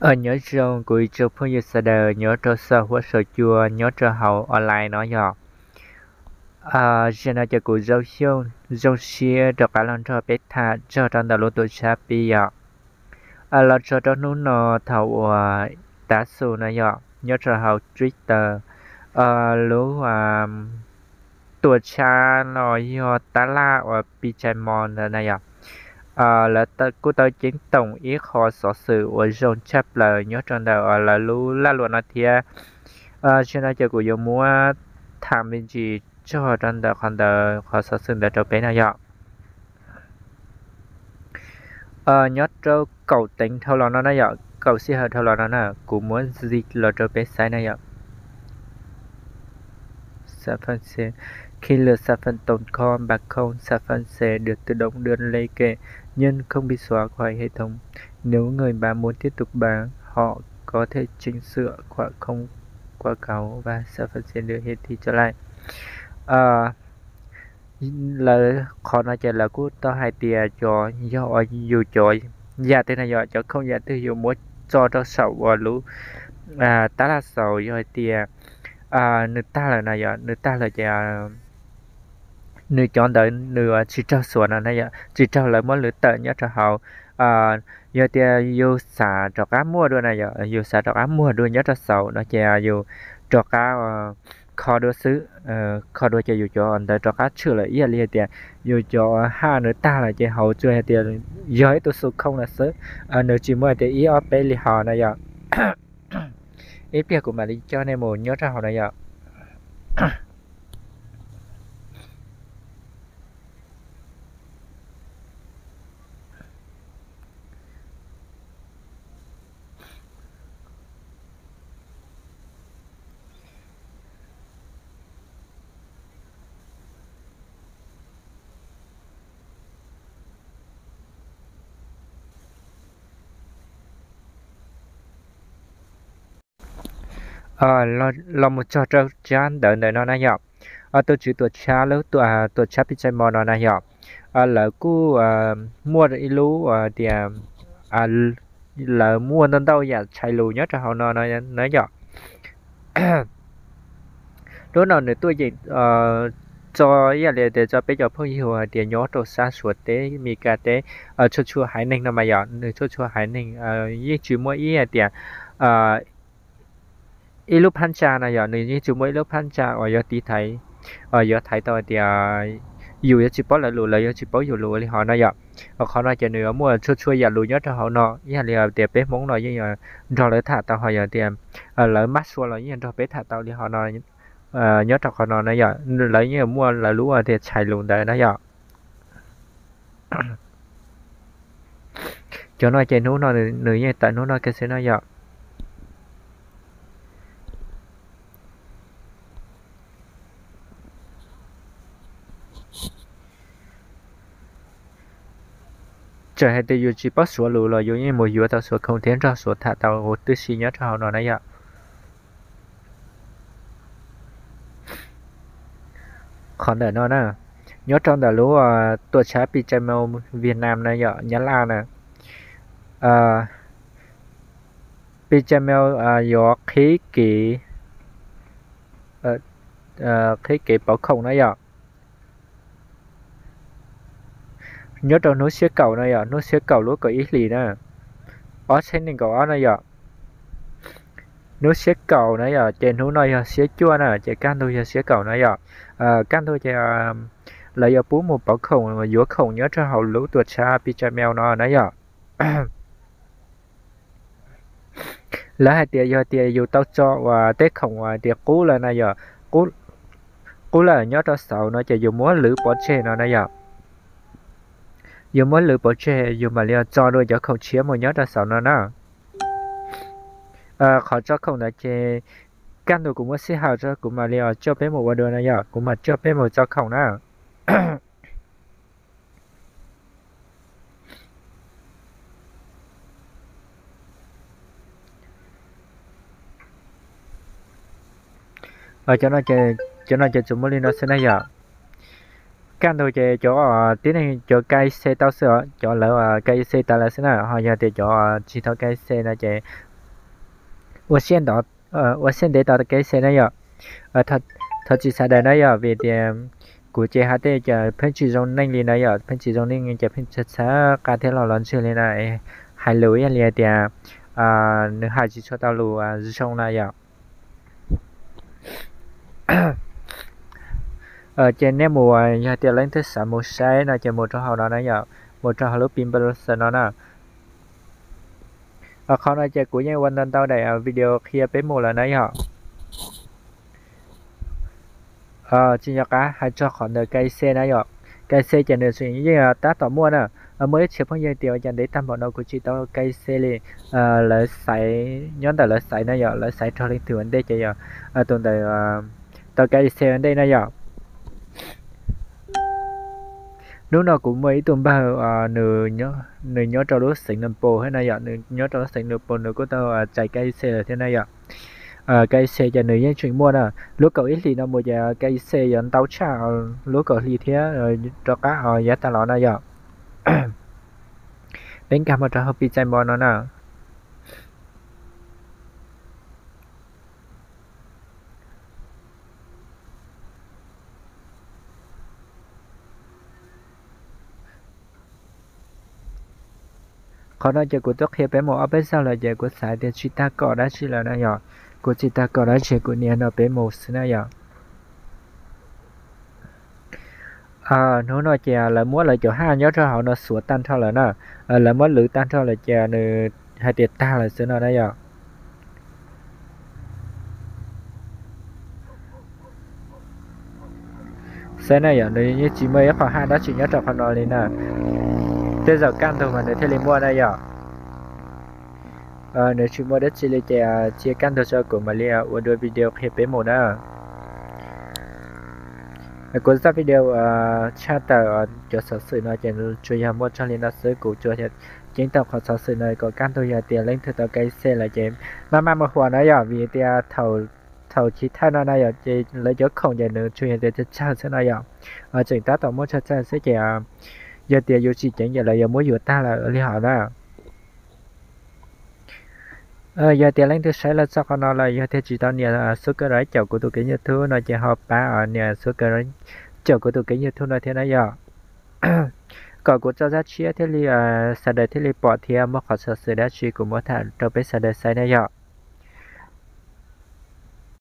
Nyob zoo kuv ib tsoom phooj ywg sawv daws nyob rau saum huab saum cua nyob rau hauv online no yog. Zaum no ces kuv zoo xyooj zoo siab rov qab los nrog peb tham txog rau ntawm lub tuam tshab pib yom. Los txog rau hnub no thaum uas tav su no yog nyob rau hauv Twitter, lub tuam tshab los yog tab laj uas Pi Chai Mo ntawd na yog, lawv kuj tau ceeb toom ib qho xov xwm uas zoo tshaj plaws nyob rau ntawm lawv lub laj luam no thiab. Zaum no ces kuv yuav muab tham me ntsis txog rau ntawm qhov ntawd qhov xov xwm ntawd rau peb no yog. Nyob rau kaum teev dhau los no na yom, kaum sij hawm dhau los no na, kuv muab zis los rau peb saib na yom. Khi lượt sản phẩm tồn kho bằng không, sản phẩm sẽ được tự động đưa lên kệ nhưng không bị xóa khỏi hệ thống. Nếu người bán muốn tiếp tục bán, họ có thể chỉnh sửa khoảng không quảng cáo và sản phẩm sẽ được hiển thị trở lại. Lawv qhov no ces lawv kuj tau hais tias cov yog yus cov yam twg na yom, cov khoom yam twg yus muab tso rau saum uas lub tab laj xauv yog hais tias nws tag lawm na yom, nws tag lawm ces nws cov ntawd nws tsis raug xuav no na yom, tsis raug lawv muab lwv tawm nyob rau hauv. Yog tias yus xav rov qab muaj dua na yom, yus xav rov qab muag dua nyob rau saum no ces yus rov qab kho dua xwb. Kho dua ces yus cov ntawd rov qab tshwm lawm ib yam li hais tias yus cov haj nws tag lawm ces hauv tsuas hais tias yog ib tug xu khooj lawm xwb, nws tsis muaj hais tias ib ob peb li hos na yom. Ib pliag kuv mam li coj nej mus nyob rau hauv na yom. Los mus txog rau tsab ntawv ntawm no na yom. Tus tswv tuam tshab lub tuam tshab Pi Chai Mo no na yom, lawv kuj muaj ib lub tias lawv muaj ntau ntau yam tshais lus nyob rau hauv no na yom. Lub no nws tuaj yeem tso ib yam li tias tso peb cov phooj ywg hais tias nyob rau sab Suav teb, Mes Kas teb, txhua txhua haiv neeg no mas yom, nws txhua txhua haiv neeg yeej tsis muaj ib hais tias ib lub phab ntsa no yom, nws yeej tsis muaj ib lub phab ntsa uas yuav tiv thaiv, yuav thaiv tau hais tias yus yuav tsis paub lawv lus, lawv yuav tsis paub yus lus li hos no yom. Qhov no ces nws yuav muaj txhua txhua yam lus nyob rau hauv no, ib yam li tias peb Hmoob no yeej nrog lawv tham tau, ho yog tias lawv mab sua los yeej nrog peb tham tau li hos no. Nyob rau qhov no na yom, lawv yeej muaj lawv lub tias tshais lus ntawd na yom. Cov no ces hnub no nws yeej tawm hnub no kiag xwb no yom. Txawm hais tias yus tsis paub Suav lus los yus yeej mus yuav tau Suav khoom thiab nrog Suav tham tau huv tib si nyob rau hauv no na yom. Qhov ntawm no na, nyob rau ntawm lub tuam tshab Pi Chai Mo Vietnam na yom, Nyab Laj na. Pi Chai Mo yuav qhib kev, qhib kev pauv khoom na yom. Nyob rau hnub xiab kaum na yom, hnub xiab kaum lub kaum ib hlis na, ob txhiab nees nkaum ob na yom. Hnub xiab kaum na yom, ces hnub no yog xiab cuaj na, ces kaj ntug yog xiab kaum na yom. Kaj ntug ces lawv yuav pub mus pauv khoom, yuav khoom nyob rau hauv lub tuam tshab Pi Chai Mo no na yom. Lawv hais tias yog tias yus tau tso uas tej khoom uas tias qub lawm na yom, qub lawm nyob rau saum no ces yus muab lwv pov tseg no na yom. Yus muab lwv pov tseg, yus mam li tso dua cov khoom tshiab mus nyob rau saum no na. Qhov tso khoom ntawd ces kaj ntug kuv muab sij hawm tso kuv mam li coj peb mus ua dua na yom, kuv mam coj peb mus tso khoom na. Cov no ces tsuas muaj li no xwb na yom. Kaj ntug ces cov tib neeg cov K Y C tau xwb os, cov lawv K Y C tas lawm xwb na, ho yog tias cov tsis tau K Y C no ces ua siab ntev tos K F C na yom. Thov txim sawv daws na yom, vim tias kuv ces hais tej ces pheej tsis zoo neej li na yom, pheej tsis zoo neej ces pheej txhawb qa thiab los los ntseg li na, hais lus ib yam li hais tias nws hais tsis tshua tau lus zoo na yom. Ces nej mus, yog tias leej twg xav mus saib no ces mus rau hauv no na yom, mus rau hauv lub pi npa los no na. Qhov no ces kuv yeej ua ntau ntau daim video qhia peb mus lawm na yom. Tsis nco qab hais txog qhov ntawm K F C na yom. K F C ces nws tseem yeej tab tom muaj na, muaj ib txhia phooj ywg tias ua cas ntev tag npaum no kuv tsis tau K F C li. Lawv xaiv, nyob ntawm lawv xaiv na yom, lawv xaiv raug leej twg ua ntej ces yog tus ntawd tau K F C ua ntej na yom. Hnub no kuv muaj ib tug npawg, nws nyob rau lub xeev Nplog thiab na yom, nws nyob rau lub xeev Nplog nws kuj tau txais K F C lawm thiab na yom. K F C ces nws yeej tseem muaj na, lub kaum ib hlis no mus ces K F C yuav ntau tshaj lub kaum hli thiab rov qab yav tas los na yom. Peb nkag mus rau hauv Pizza Mall no na. Qhov no ces kuv twb qhia peb mus ob peb zaug lawm ces kuv xav tias tsis tag kom dab tsi lawm na yom. Kuv tsis tag kom dab tsi, kuv nias no peb mus xwb na yom. Hnub no ces lawv muab lawv cov haj nyob rau hauv no xuav tag nrho lawm na. Lawv muab lwv tag nrho lawm ces nws hais tias tag lawm xwb no na yom. Saib na yom, nws yeej tsis muaj ib qho haj dab tsi nyob rau qhov no li na. Tej zaum kaj ntug mas nws thiaj li muaj na yom. Nws tsis muaj dab tsi li ces cia kaj ntug tso kuv mam li ua dua video qhia peb mus na. Kuv zaj video tshaj tawm cov xov xwm no ces tsuas yog muaj txog li no xwb, kuv tsuas ceeb toom qhov xov xwm no kom kaj ntug yog tias leej twg tau K F C lawm ces maj maj mus huam na yom, vim tias thaum chiv thawj no na yom ces lawv cov khoom ces nws tsuas yog tias tsawg tsawg xwb no yom. Tseem tab tom muaj tsawg tsawg xwb ces yog tias yus tsis ceev ces lawv yuav muab yus tag lawm li hov na. Yog tias leej twg saib los txog qhov no lawm yog tias tsis tau nias subscribe caum kuv tus kênh YouTube no ces ho pab nias subscribe caum kuv tus kênh YouTube no thiab na yom, kom kuv tso zaj tshiab thiaj li sawv daws thiaj li pom thiab muaj qhov xov xwm dab tsi kuv muab tham rau peb sawv daws saib na yom.